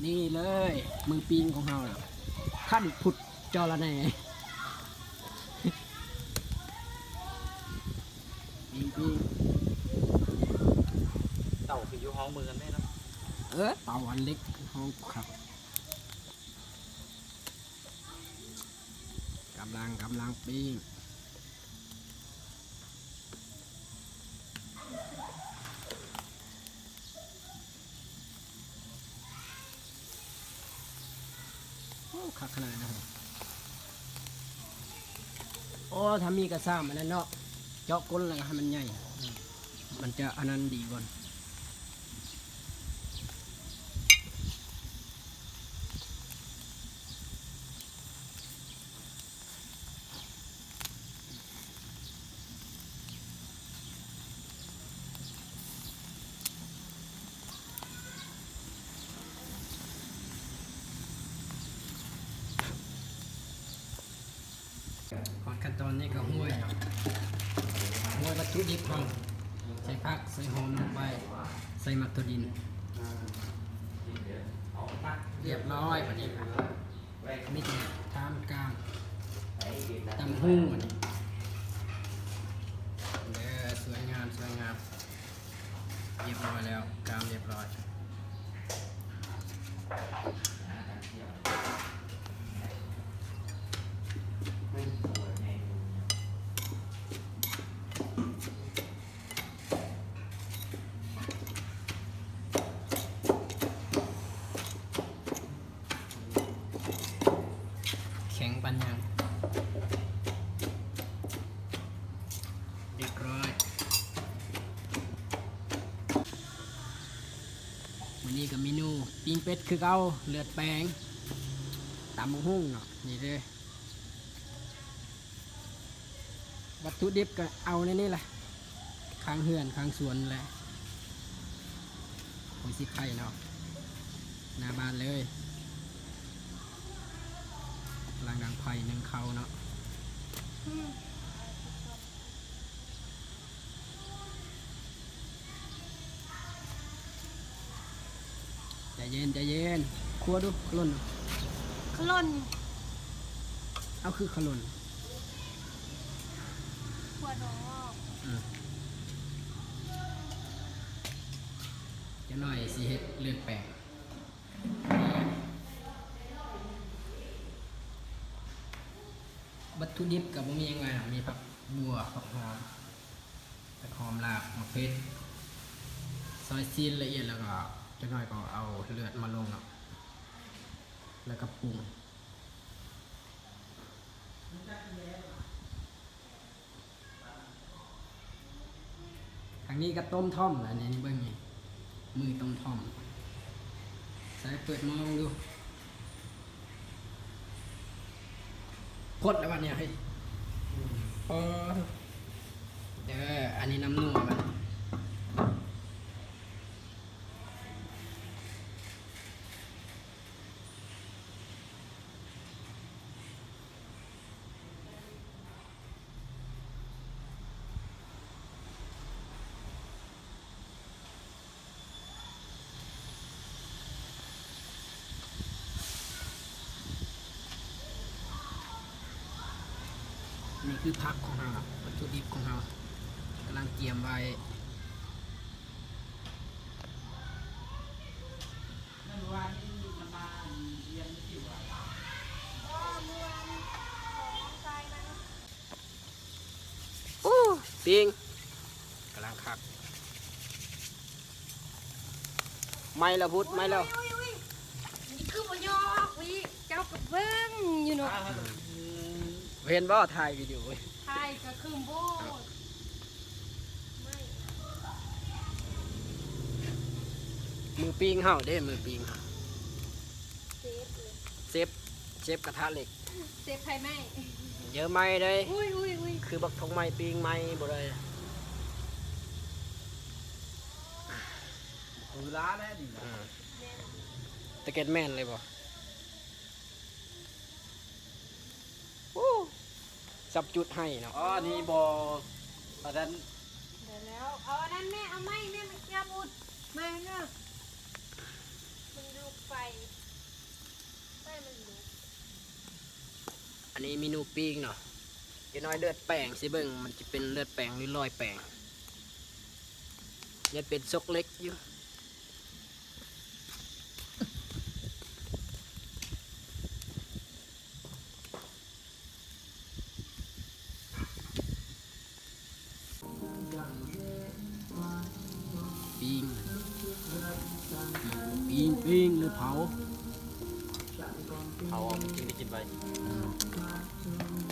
ນີ້ເລີຍ ມືປີ້ງຂອງເຮົານະ ຂັ້ນພຸດຈໍລະແນ ປີ້ງ ປີ້ງ ເຕົາຄືຢູ່ຫ້ອງມືກັນແມ່ເນາະ. ເອີ ເຕົາອັນເລັກຫ້ອງຄັກ. ກຳລັງ ກຳລັງປີ້ງ. ໂອ້ ຄັກຂະໜາດນັ້ນ. ໂອ້ ຖ້າມີກະຊາມອັນນັ້ນເນາະ ເຈາະກົ້ນແລ້ວກໍໃຫ້ມັນໃຫຍ່ ມັນຈະອັນນັ້ນດີກ່ອນ. ຮອດຂັ້ນຕອນນີ້ກໍຫ້ວຍເນາະ ຫ້ວຍວັດຖຸດິບເຮົາ ໃສ່ຜັກ ໃສ່ຫອມລົງໄປ ໃສ່ໝາກຖົ່ວດິນ ຮຽບຮ້ອຍ. ບາດນີ້ ມີແຕ່ຕາມການຕຳຫຸ່ງອັນນີ້ເດີ ສວຍງາມ ສວຍງາມ. ຮຽບຮ້ອຍແລ້ວ ກາມຮຽບຮ້ອຍ. ແຂງປານຫຍັງ. ຮຽບຮ້ອຍ. ມື້ນີ້ກໍເມນູປີ້ງເປັດຄືເກົ່າ ເລືອດແປງ ຕຳບັກຫຸ່ງເນາະ ນີ້ເດີ. ວັດຖຸດິບກໍເອົາໃນນີ້ແຫຼະ ຂ້າງເຮືອນຂ້າງສວນແຫຼະ ໂອ້ຍ ຊິໄຂ່ເນາະ ໜ້າບ້ານເລີຍ. ກຳລັງດັງໄຟໜຶ້ງເຂົ້າເນາະ. ໃຈເຢັນ ໃຈເຢັນ. ຂົ້ວດູ ຂະຫຼົ່ນ ຂະຫຼົ່ນ. ເອົາ ຄືຂະຫຼົ່ນ ຂົ້ວດອງ. ອືມ ຈັກໜ້ອຍຊິເຮັດເລືອດແປງ. ວັດຖຸດິບກໍບໍ່ມີຫຍັງຫຼາຍເນາະ ມີຜັກບົ່ວ ຜັກຫອມ ຜັກຫອມລາບ ໝາກເຜັດ ຊອຍຊີ້ນລະອຽດ ແລ້ວກໍຈັກໜ້ອຍກໍເອົາເລືອດມາລົງເນາະ ແລ້ວກໍປຸງ. ທາງນີ້ກໍຕົ້ມຖ່ອມ ອັນນີ້ເບິ່ງນີ້ ມືຕົ້ມຖ່ອມ. ໃສ່ເປີດໝໍ້ເບິ່ງດູ ພົດແລ້ວບັດນີ້ເຮີ້ຍ. ອໍ ເດີ ອັນນີ້ນ້ຳນົວມັນ. ນີ້ຄືຜັກຂອງເຮົາ ວັດຖຸດິບຂອງເຮົາ ກຳລັງກຽມໄວ້. ໂອ້ ປີ້ງ ກຳລັງຄັກ ໄໝ້ແລ້ວພຸດ ໄໝ້ແລ້ວ. ນີ້ຄືບໍ່ຍອມ ອຸ້ຍ ເຈົ້າກໍເບິ່ງຢູ່ເນາະ. ເຫັນບໍ່ ຖ່າຍວິດີໂອ ຖ່າຍກໍຄືບໍ່. ມືປີ້ງເຮົາເດ້ ມືປີ້ງເຮົາ ເຊຟ ເຊຟກະທະເຫຼັກ ເຊຟໄຟໄໝ້ ເຢີໄໝ້ເດ້. ອຸ້ຍ ອຸ້ຍ ອຸ້ຍ ຄືບັກທອງໄໝ້ປີ້ງໄໝ້ບໍ່ໄດ້ ຄືລາແນ່ນີ້ນະ. ອືມ ຕະເກັດແມ່ນເລີຍບໍ່? ໂອ້ ສັບຈຸດໃຫ້ເນາະ. ອໍ ນີ້ບໍ່ ອັນນັ້ນ ໄດ້ແລ້ວ ເອົາອັນນັ້ນແມ່ ເອົາໄມ້ແມ່ມາກຽມອຸດ ມາເນາະ ມັນລຸກໄຟ. ອັນນີ້ເມນູປີ້ງເນາະ. ຈະນ້ອຍເລືອດແປງຊິເບິ່ງ ມັນຈະເປັນເລືອດແປງ ຫຼື ລອຍແປງ. ຍັງເປັນສົກເຫຼັກຢູ່. ປີ້ງ ປີ້ງ ປີ້ງ ຫຼື ເຜົາ? ເຜົາ ມັນຈຶ່ງໄດ້ກິນໄວ. ອືມ.